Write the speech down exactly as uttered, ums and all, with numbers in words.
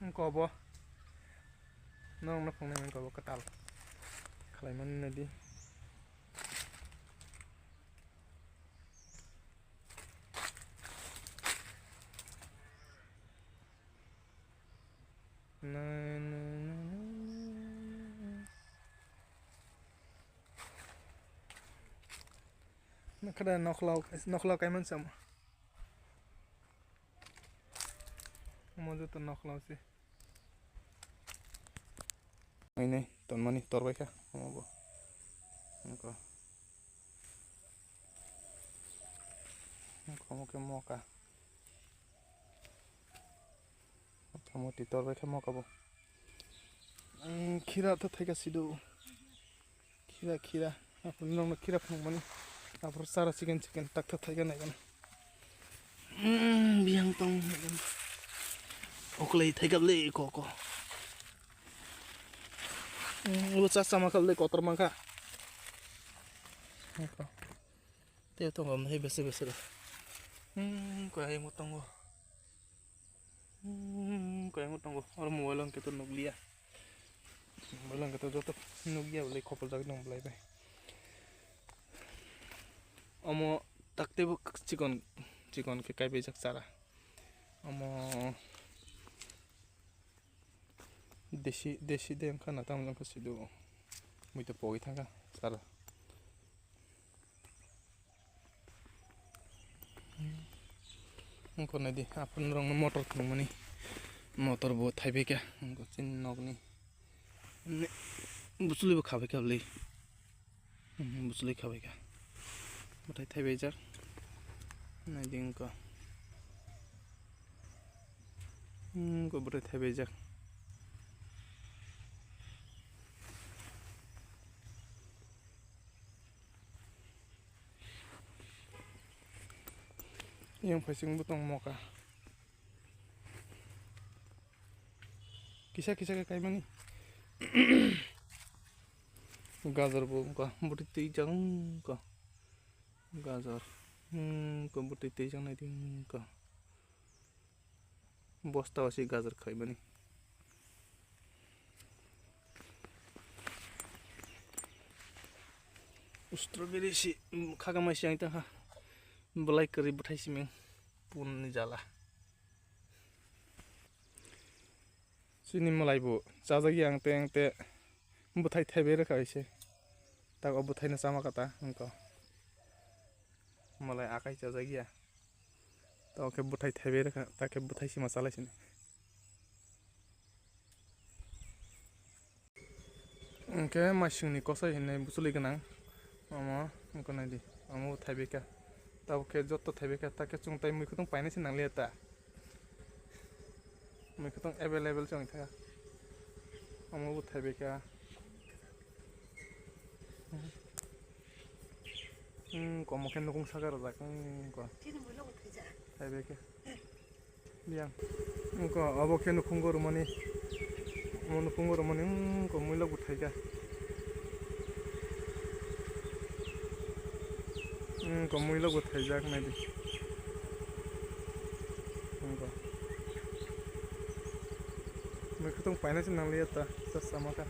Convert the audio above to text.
Wngkha bo. Norokno phunuknai wngkha bo kwtal. Khlaimani naidi. Nakhada nokhlao, nokhlao kaiman sama. Omo joto nokhlao se. Ini tonmani torbai kha omo bo. Wngkha. Wngkha omo khe moka. Motamoti torbai khe moka bo. Ang khira tho thaika sido. Khira, khira. Aphuru nokno khira phunukmani. Aphuru chara chiken chiken tak tak thaika naikan. Mm, biyang tong naikan. Oklai thaika le ko ko. Mm, bo cha sama kha le kotor mangkha. Ko. Te tongo mhe bese bese da. Hmm, kaya mo tongo. Hmm, kaya mo tongo. Oro mobile ang keto nukliya. Mobile ang keto joto nukya bole khopol jak nang bolai bai. Omo takte bo chikon chikon ke kai bai jak chara. Omo Desi, desi de wngkha na, tamo wngkha sido. Mui to pogwi thangkha, sir. Wngkha naidi, aphuru norokno motor thwngmani. Motor bo thaibai kha, wngkha chini nokni. Buchuli bo khabai kha bwlwi. Hmm, buchuli khabai kha. Bwthai thaibai jak. Naidi wngkha. Hmm, wngkha bwthai thaibai jak. Yang phaising butong moka. Kisa kisa khe kaimani. Gajor bo wngkha, bwtwi twijak wngkha. Gajor. Hmm, wngkha bwtwi twijak naidi wngkha. Bosta o se gajor khaimani. Strawberry se, hmm, khakamai se ang tangkha. Belai kwrwi bwthai siming. Punni jala. Chini malai bo chajak ya ang te ang te bwthai thaibai rwkha ise. Tak o bwthai no chama kata wngkha. Malai akai chajak ya. Tamo khe bwthai thaibai rwkha, ta khe bwthai sima chalai sini. Hwnkhe maisingni kosoi hinwi buchuli gwnang. Omo wngkha naidi, omo bo thaibai kha. Tabuk khe joto thaibai kha, ta khe chwng tai mui khutong painai se nangliya ta. Mui khutong available se wngkha. Omo bo thaibai kha. Hmm, komo khe nukung saka rwjak, hmm, ko. Thaibai khe. Yang. Wngkha, obo khe nukhungo rwmani. Omo nukhungo rwmani, wngkha, muilok bo thaikha. Wngkha, muilok bo thaijak, naidi. Wngkha. Mui khutong painai se nangliya ta, ta sama kha.